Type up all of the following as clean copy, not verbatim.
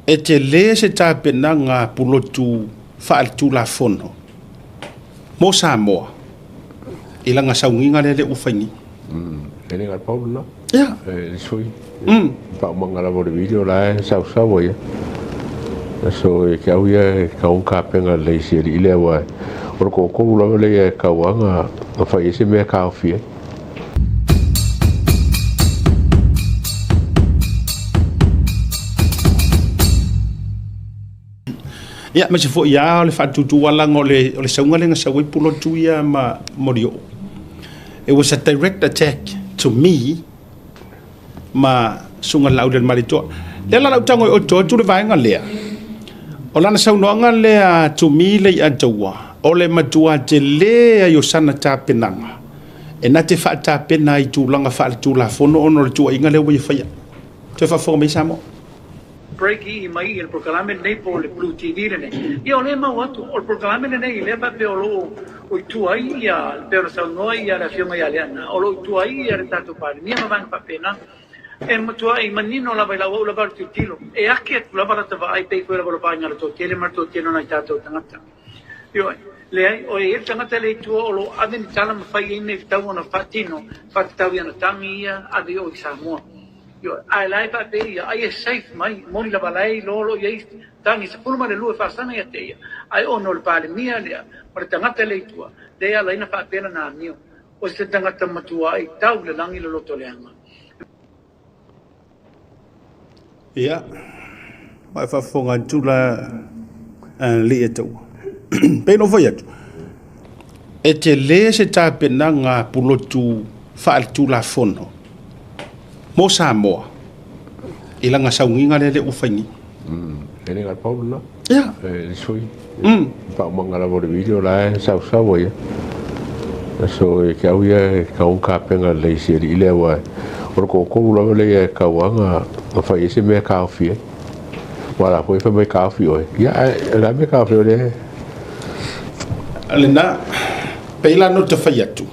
E tele se tapenaga a Pulotu faaletulafono mo Samoa i lana sauniga lea ua fai nei. E le gata pau lena. Ia. E le sui. Faaumaga lava o le video la e sausau ai. So e ke au ia e kau kapena lelei i si alii lea aua o le toatolu lava lea e tau lava na fai ai se mea e taofi ai. Ia, aemaise foi lava o le faatutualaga o le, o le sauga lea na sau ai Pulotu ia ma Molioo. It was a direct attack to me ma Susuga Laaulialemalietoa. Lea la lau tago e oto atu le vaega lea, o lana saunoaga lea to me Leiataua, o le matua tele ai o sana tapenaga e na te faatapena ai i tulaga faaletulafono ona o le tuuaiga lea ua ia faia. Toe faafofoga mai Samoa. Break i mai i le polokalame lenei po o le Blue TV lenei. Ia o lea e maua atu, o le polokalame lenei lea faapea o lo o i tua ai ia, pei ona saunoa ia le Afioga ia Leaana, o lo o i tua ai ia le tatou Palemia ma vaega faapena. E matuai manino lava i lau au lava o le tilotilo, e ake atu lava lata vaai pei foi lava o le vaaiga a le toatele ma le toatele o nai tatou tagata. Ioe, leai, o e i ai le tagata lea i tua o lo o ave ni tala ma fai ai mea e tatau ona faatino, faatatau i ana tagi ia, ave i o i Samoa. Ioe, ae la e faapea ia, ai e safe mai, moni lava la e iloa o lo o i ai tagi 12 e faasaga ia te ia, ae ona o le Palemia lea ma le tagata lea i tua, lea e ala ai ona faapea lana amio, o se tagata matua i tau i le lagi le loto leaga. Ia, ua e faafofoga atu la alii e taua. Pei ona ou fai atu, e tele se tapenaga a Pulotu faaletulafono mo Samoa i lana sauniga lea ua fai nei. E le gata pau lena. Ia. E le sui. Faaumaga lava o le video la e sausau ai. So e ke au ia e tau kapena lelei i si alii lea aua o le toatolu lava lea e tau lava na fai ai se mea e taofi ai. Aua o la foi e fai mai e taofi oe. Ia ae o le a le mea e taofi ai o lea e. Lena, pei la ona ou fai atu,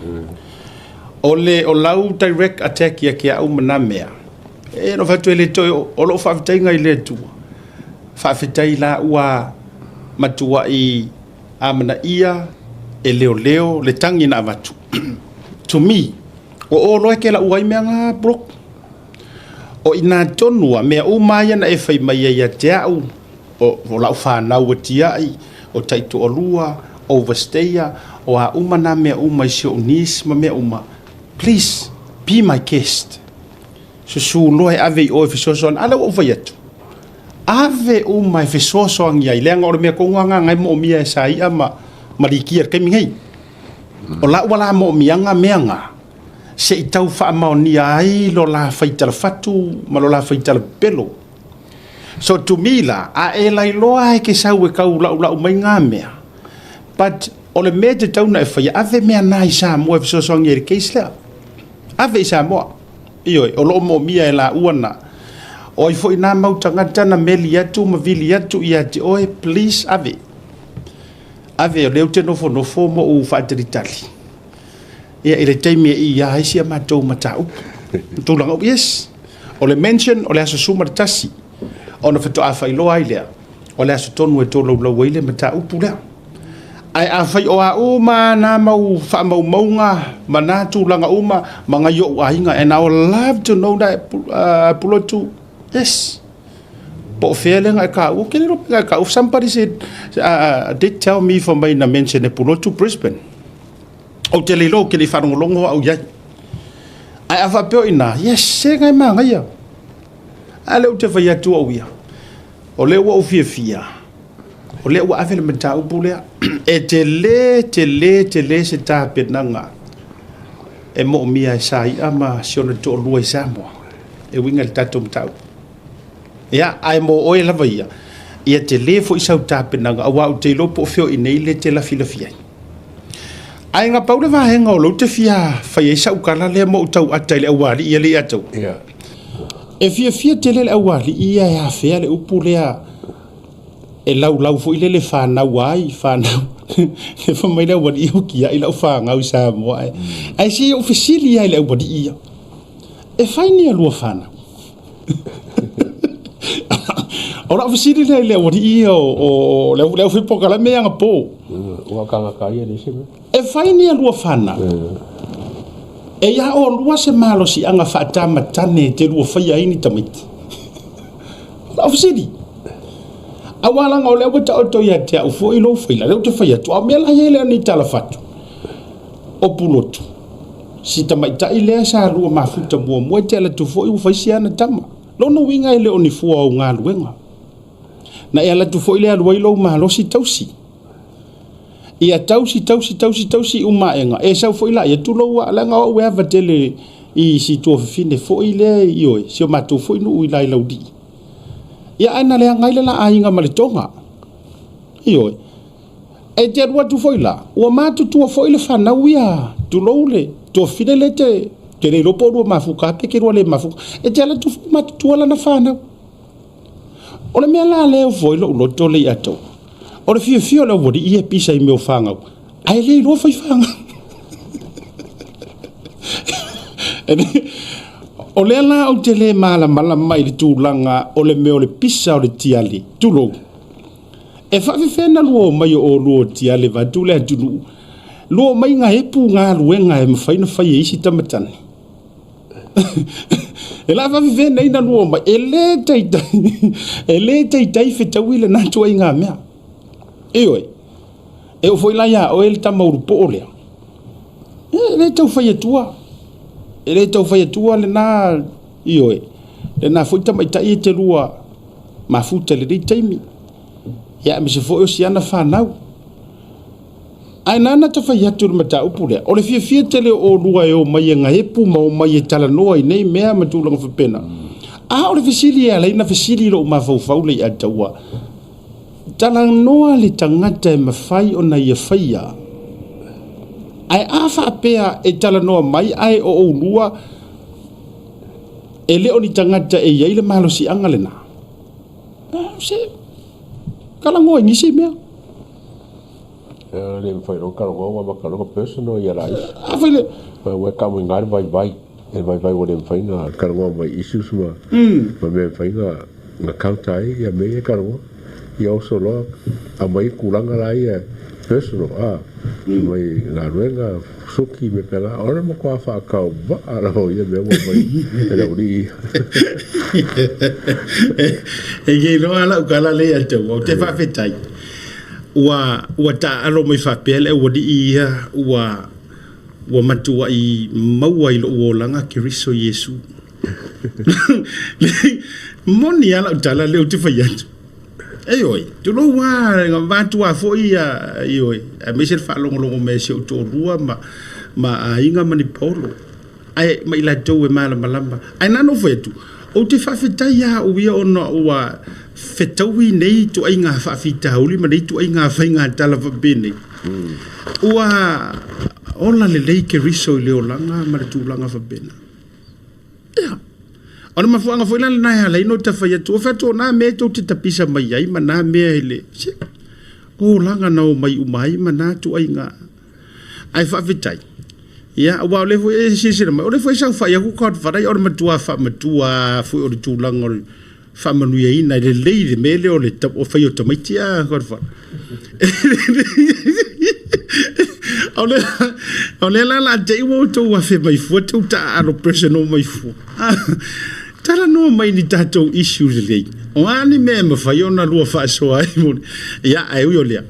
o le o lau direct attack ia te au ma na mea, e no fai atu e le toe o, o lou faafetaiga i le Atua, faafetai la ua matuai amanaia e leoleo le tagi na avatu. To me, o o loa e ke lau ai mea nga bro. O ina tonu a mea uma ia na e fai mai ai ia te au, o lau whanau e tiai, o taitoalua, overstayer, o a uma nā mea uma i si ou niece ma mea uma, please, be my guest. Susu loa e ave i oe e fesoasoani. A lea ua ou fai atu, ave uma e fesoasoani ai, leaga o le mea tonu lava lena e moomia e Saia ma, ma Likia i le taimi nei. O lau la moomiaga mea na, se i tau faamaonia ai lo la faitalafatu ma lo la faitalapelo. So to me la, a e lailoa e ke sau e kau laulau mai ngā mea. But o le mea te tau na e whaia, ave mea nā i Samoa e fesoasoani ai i le case lea. Ave i Samoa. Ioe, o lo o moomia e laua na. O ai foi nā mau tagata na meli atu ma vili atu ia te oe, please ave. Ave, o lea ou te nofonofo ma ou faatalitali. Ia, i le taimi e ia ai si a matou mataupu. Tulaga, yes. O le mention, o le aso 11, ona faatoa faailoa ai lea, o le aso tonu e tolaulau ai le mataupu lea. Ae afai o a uma nā mau faamaumauga ma nā tulaga uma ma ngai o'u aiga, and I would love to know that, Pulotu, yes. Po o fea lea na e kāua, ke le iloa pe na e kāua. Somebody said, did tell me fai mai na mention e Pulotu Brisbane. Ou te le iloa, ou te le i faalogologo au i ai. Ae a faapea o i ina, yes, se ngai manaia. A lea ou te fai atu au ia, o lea ua ou fiafia, o lea ua ave le mataupu lea. E tele, tele, tele se tapenaga e moomia e Saia ma si ona toalua i Samoa e uiga i le tatou mataupu. Ia, ae mo oe lava ia, ia tele foi sau tapenaga, aua ou te iloa po o fea o i nei le te lafilafi ai. Ae na pau le vaega o lou te fia fai ai sau tala lea ma ou tauata i le aualii ia le ia te au. E fiafia tele le aualii ia e afea le upu lea e laulau foi lele fanau ai, fanau. E fai mai le aualii o kiai lau fanau i Samoa. Ae se i ou fesili lava i le aualii ia, e fai ni a lua fanau? O lau fesili lea i le aualii ia o le au fai polokalame ia anapo. Ua tagata ia le isi mea. E fai ni a lua fanau. E ia oulua se malosiaga faatamatane e te lua faia ai ni tamaiti. O lau fesili. Aua leaga o lea ua taoto ia te au foi lou faila, lea ou te fai atu, a o mea la ia e le o ni talafatu. O Pulotu, si tamaitai lea sa lua mafuta muamua e te alu atu foi ua fai si ana tama. Lona uiga e le o ni fua o galuega. Na e alu atu foi le alu ai lou malosi tausi. Ia tausi, tausi, tausi, tausi uma aega. E sau foi laia, tulou a, leaga o au e ava tele i si tuafafine foi lea, ioe, si o matou foi nuu i la i Laulii. Ia ae na leaga ai le la aiga ma le toga. Ioe. E te alu atu foi la, ua matutua foi le fanau ia, tulou le tuafafine lea te, te le iloa po o lua mafuta pe ke lua le mafuta. E te alu atu foi matutua lana fanau. O le mea la lea e ofo ai lou loto le ia tou, o le fiafia o le aualii ia e pisa i mea o fagau, ae le iloa fai fagau. O lea la ou te le malamalama i le tulaga o le mea o le pisa o le tiale, tulou. E faafefea na lua omai o oulua o tiale vaeatu le atunuu, lua omai gaepu galuega e mafai ona fai e isi tamatane. E la faafefea nei na lua omai, e le taitai, e le taitai fetaui lena ituaiga mea. Ioe, e oo foi la ia oe le tama ulupoo lea, e le tau fai atua, e le tau fai atua lena, ioe, lena foi tamaitai e te lua mafuta i lenei taimi, ia aemaise foi o si ana fanau. Ae nana ta fai atu i le mataupu lea, o le fiafia tele o oulua e omai e gaepu ma omai e talanoa i nei mea ma tulaga faapena. A o le fesili e ala ai ona fesili i lou mafaufau le ia taua, talanoa le tagata e mafai ona ia faia. Ae a faapea e talanoa mai ae o oulua e le o ni tagata e i ai le malosiaga lena, se talanoa i nisi mea. E le mafai loa ona talanoa ua amata loa ona personal ia laia. A fai le. Ua e tau i ina le vaivai. Le vaivai ua le mafai ona talanoa mai issues ma ma mea e mafai ona counter ai ia mea ia e talanoa. Ia oso loa aumai tulaga la ia personal a mai galuega suki mea pēlā. O le matua faatauvaa lava o ia mea ua aumai e le aualii ia. E ke iloa lau tala lea ia te au, ou te faafetai. Ua, ua taaalo mai faapea le aualii ia, ua, ua matuai maua i lou olaga Keriso Iesu. Moni lava lau tala lea ou te fai atu. Ioe, tulou lava, vaeatu lava foi ia, ioe, aemaise le faalogologo mai a si ou toalua ma, ma aiga ma ni paolo. Ae ma i latou e malamalama. Ae na ona ou fai atu, ou te faafetai ia au ia ona ua fetaui nei ituaiga faafitauli ma nei ituaiga faiga tala faapenei. Ua ola lelei Keriso i le olaga ma le tulaga faapena. Ia. O le mafuaaga foi la lena e ala ai ona ou tafai atu, o fai atu o na mea tou te tapisa mai ai ma na mea i le, se, o olaga na omai uma ai ma na ituaiga. Ae faafetai, ia, aua o lea foi e silasila mai, o lea foi e saofai atu Godfather, o le matua faamatua lava foi o le tulaga o le faamanuiaina, e lelei le mea lea o le fai o tamaiti a Godfather. O lea, o lea la la te i ua outou afe mai fua, tou taaalo personal mai fua. Talanoa mai ni tatou issue lelei. O a ni mea e mafai ona lua faasoa ai mo le... Ia, ae ui o lea,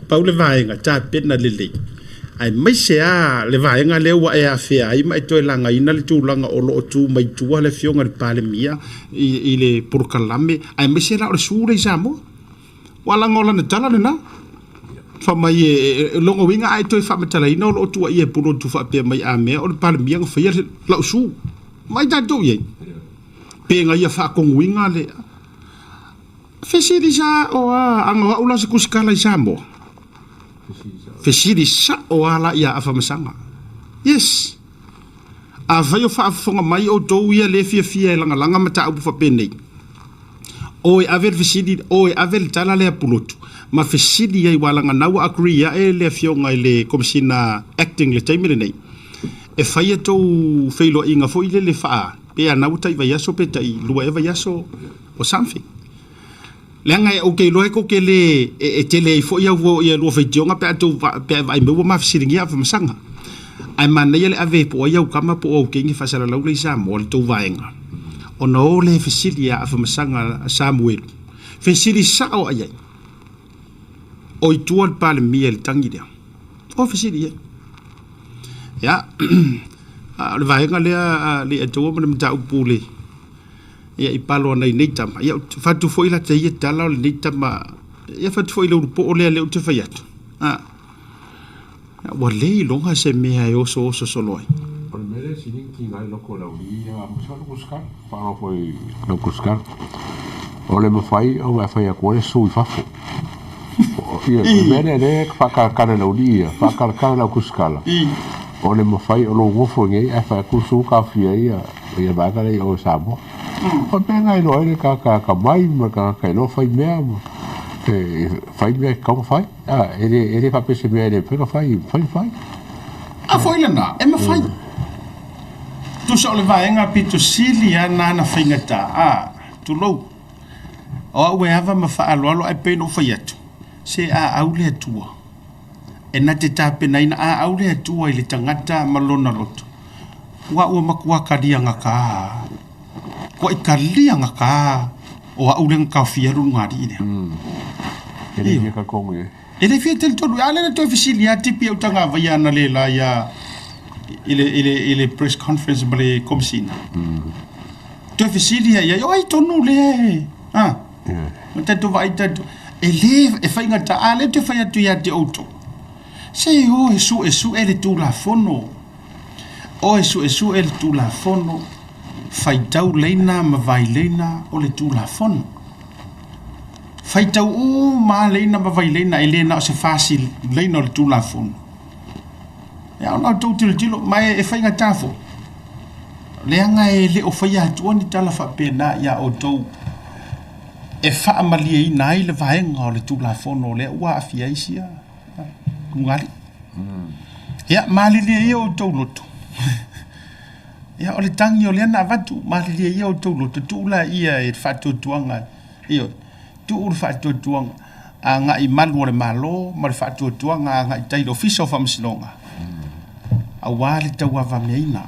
pau le vaega, tapena lelei. Aemaise lava le vaega lea ua e afea ai ma e toe lagaina le tulaga o lo o tu mai tua le Afioga i le Palemia i le polokalame, aemaise la o le su lea i Samoa. Ua laga o lana tala lena. Fai mai e lona uiga a e toe faamatalaina o lo o tuuaia e Pulotu faapea mai a mea o le Palemia na faia lau su. Vaai tatou i ai. Pe na ia faatonuina le fesili sao lava, ana o au la o se tusitala i Samoa, fesili sao lava la ia Afamasaga. Yes. Afai o faafofoga mai outou ia le fiafia e lagalaga mataupu faapenei, o e ave le fesili, o e ave le tala lea a Pulotu, ma fesili ai, aua leaga na ua agree ae le afioga i le Komesina Acting i le taimi lenei, e fai a outou feiloaiga foi lele faa, pe a na ua tai vaiaso pe tai lua ea vaiaso or something. Leaga ou te iloa e tou te le e tele ai foi au ia lua faitioga pe a tou pe a e vaai mai ua ma fesiligia Afamasaga. Ae manaia le ave po o ai au tama po o au teine faasalalau lea i Samoa le tou vaega ona o lea e fesili ia Afamasaga a Samuelu. Fesili sao a i ai. O i tua le Palemia i le tagi lea. O fesili i ai. Ia, o le vaega lea Leiataua ma le mataupu le ia i palo ana i nei tama. Ia, fatu foi la te ia tala o lenei tama. Ia fatu foi le ulupo o lea lea ou te fai atu. Ah. Ua le iloga se mea e osooso solo ai. O le mea lea e sili ona tiga ai loko o le aualii ia, aemaise lava lou kusikala, faalogo foi i lou kusikala, o le mafai ona e fai atu ai le sue i fafo. Ioe, o le mea lea o lea e faatalatala e le aualii ia, faatalatala e lau kusikala, o le mafai o lou nofo i inei ae fai atu le sue taofia ai ia vaega lea i o i Samoa. O le mea lena e iloa ai le tagata atamai ma le tagata e iloa fai mea, e fai mea e tatau ona fai. A, e le, e le faapea se mea e le mafai ona fai, e mafai ona fai. A foi lena, e mafai. Tusa o le vaega pito sili lava na na faigata, a, tulou. O au e ava ma faaaloalo ae pei ona ou fai atu, se a au le Atua, e na te tapenaina, a au le Atua i le tagata ma lona loto, ua ua matua talia gata lava. Ua i talia gata o au lea na taofia ai le ulugalii lea. E le fia talitonu i ai. E le fia talitonu. A lea na toe fesili lava Tipi Autagavaia analeila ia i le, i le, i le press conference ma le Komesina. Toe fesili lava i ai, o ai tonu lea e, a? Ma tatou vaai tatou, e le, e faigata, a lea ou te fai atu ia te outou, se o e suesue le Tulafono. O e suesue le Tulafono, faitau leina ma vaileina o le Tulafono. Faitau uma lava leina ma vaileina, e le na o se fasi leina o le Tulafono. Ia ona outou tilotilo, ma e faigata foi, leaga e le o faia atua ni tala faapena ia outou e faamalieina ai le vaega o le Tulafono lea ua aafia ai sia Lugali. Ia, malilie ia outou loto. Ia, o le tagi o lea na avatu, malilie ia outou loto, tuu laia i le faatuatuaga, ioe, tuu le faatuatuaga agai i malu o le Malo ma le faatuatuaga agai i tai i le Ofisa o Faamasinoga, aua le tauavameaina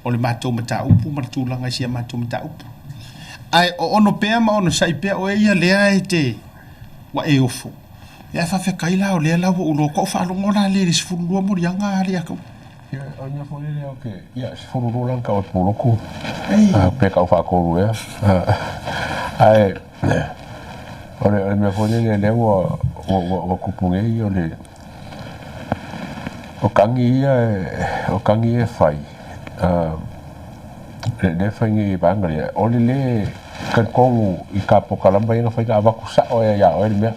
o le matou mataupu ma le tulaga i si a matou mataupu. Ae o ono pea ma onosai pea oe ia lea e te, ua e ofo. Ia ae faafetai la o lea la ua ou iloa atu au faalogo la lea i le 12 moliaga a lea kau. Ia o nya foi lea o ke ia 12 la kau poloku. Pe kau faatolu ea. Ae o le mea foi lele lea ua ua ua tupu nei o le o tagi ia o tagi ia e fai le fai nei i vaega lea o le le talitonu i ka polokalama ia na fai na avatu sao ia ia oe le mea.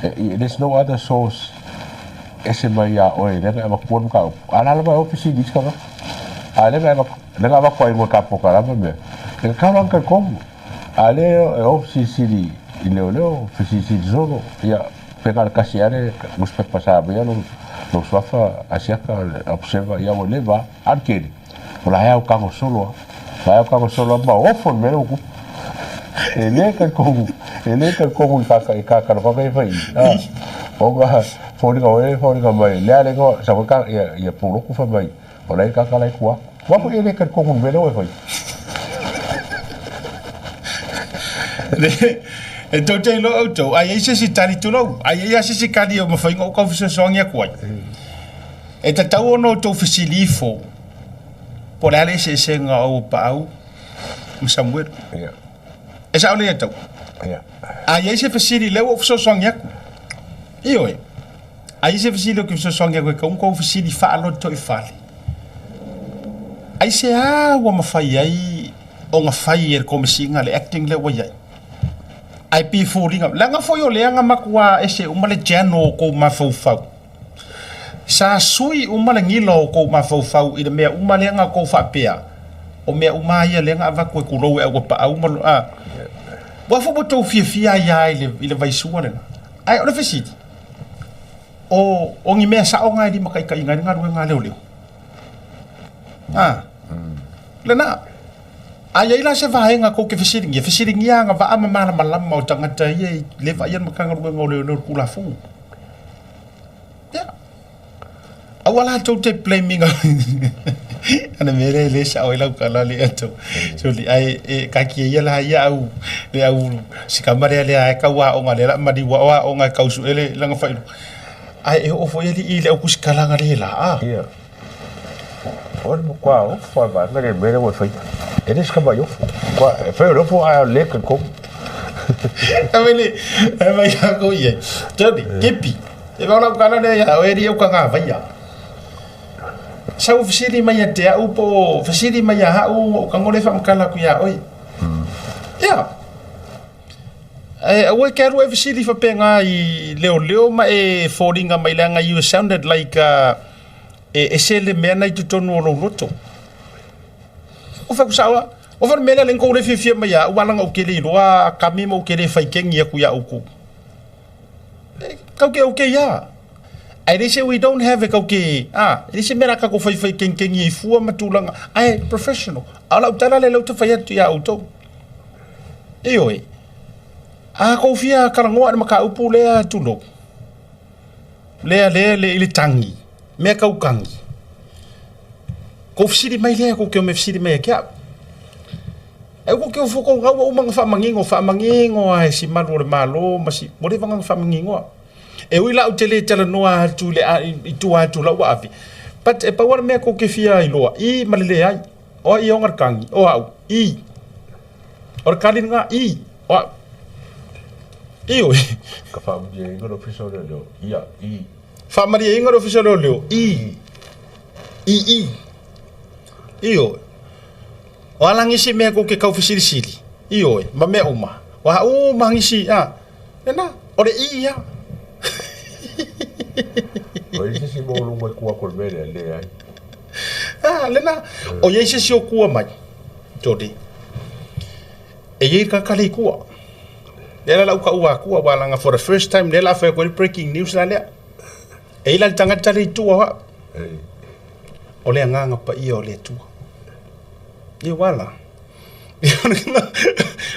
There's no other source ese mai ia oe lea na e avatua le mataupu. A la lava e o fesili isi tagata. A lea na e avatu, lea na avatu ai mo ka polokalama mea. E tatau la ona talitonu. A lea e o fesilisili i leoleo, fesilisili solo, ia pe na o le tasi ea le newspaper sa aumaia lou suafa Asiata Observer, ia ua leva a. A o le tele, O la e au tago solo a. La e au tago solo a ma ofo le mea lea ua tupu. E le talitonu, e le talitonu i ka i ka talofaga ia fai i. A, ona foliga o e foliga mai, lea le igoa sa foi ia ia Puloku fai mai, o la e kaka la e tua. Ua foi e le talitonu i le mea lea ua e fai. E tou te iloa outou, a i ai se isi tali, tulou, a i ai lava se isi tali e mafai ona ou tau fesoasoani atu ai. E tatau ona outou fesili ifo po o le a le eseesega o Auapaau ma Samuelu. Yeah. E sao lelei atau. Yeah. A i ai se fesili, lea ua ou fesoasoani atu. Ioe. A i ai se fesili ou te fesoasoani atu e tatau ona outou fesili faaloto i fale. Aisea ua mafai ai ona fai e le Komesina le acting lea ua i ai? Ae pei e foliga, leaga foi o lea na matua ese uma le channel o tou mafaufau. Sa sui uma le gila o tou mafaufau i le mea uma lea na tou faapea, o mea uma lava ia lea na avatu e tulou e Auapaau ma a. Ua foi ua tou fiafia ai lava i le, i le vaisua lena. Ae o le fesili, o, o ni mea sao na e limataitaiina ai le galuega a leoleo? A, lena. A i ai la se vaega kou te fesiligia, fesiligia agavaa ma malamalama o tagata ia i le vaaia le Matagaluega o Leoleo i le Tulafono. Ia. Aua la tou te blame ina ana mea lea e le sao ai lau tala le atau. Soli ai e kaki ia la ia au le au sikama lea lea e kau aoga lea la maliu o aoga e kau suʻe le lana faailoga. Ae e oo foi alii i le au kusikalaga le la a. Ia. O le matua ofo a vaega le mea lea ua e faia. E le se tamai ofo. Matua e fai o le ofo ae o le talitonu. Ae le e mai lākou i ai. Tony, kepi. E vau lau tala lea ia oe alii au kagavaia. Sau fesili mai ia te au po o fesili mai ia au ou tago lea faamatala atu ia oe. Ia. Ae aua e te alu e fesili faapena i leoleo ma e foliga mai leaga you sounded like e ese le mea na i totonu o lou loto. O fai atu sao lava, o fai o le mea lea lea na tou le fiafia mai ia au, leaga ou te le iloa kami ma ou te le fai kegi atu ia outou. E kau ke okay lava. Ae leai se we don't have e kau ke, a, e leai se mea o le a tatou faifai kenikeni ai fua ma tulaga, ae professional. A o lau tala lea o lea ou te fai atu ia outou. Ioe, a tou fia talanoa i le mataupu lea tulou, lea lea le i le tagi, mea tau tagi, tou fesili mai lea tou te omai e fesili mai ia te au. Ae ua te ofo tou ua uma ona faamanino, faamanino lava e si malu o le Malo ma si, ua leva ona faamaninoa. E ui la ou te le talanoa atu i le i tua atu o lau ave, but e pau lava le mea tou te fia iloa, i ma le leai. O ai e ona le tagi? O au. I. O le kali lena, i. O au. Ioe. Ka faamalieina le Ofisa o Leoleo, ia, i. Faamalieina le Ofisa o Leoleo, i. I, i. Ioe. O a la nisi mea tou te tau fesilisili? Ioe, ma mea uma. O a uma nisi, a, lena, o le i ia. O i ai se isi mea o luga i tua atu o le mea lea? Leai. A, lena, o i ai se isi o tua mai, Jody, e i ai le tagata lea i tua. Lea la lau taua atua, aua leaga for the first time lea la a fai atu ai le breaking news la lea. E i ai la le tagata lea i tua o au. O le Agaga Paia o le Atua. Ia ua la.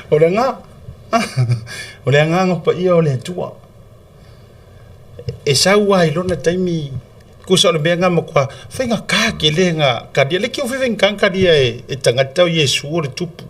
O le agaga, o le Agaga Paia o le Atua. E sau lava i lona taimi, tusa o le mea lena matua faigata tele ona talia. Le tio foi faigata ona talia e tagata o Iesu o le tupu.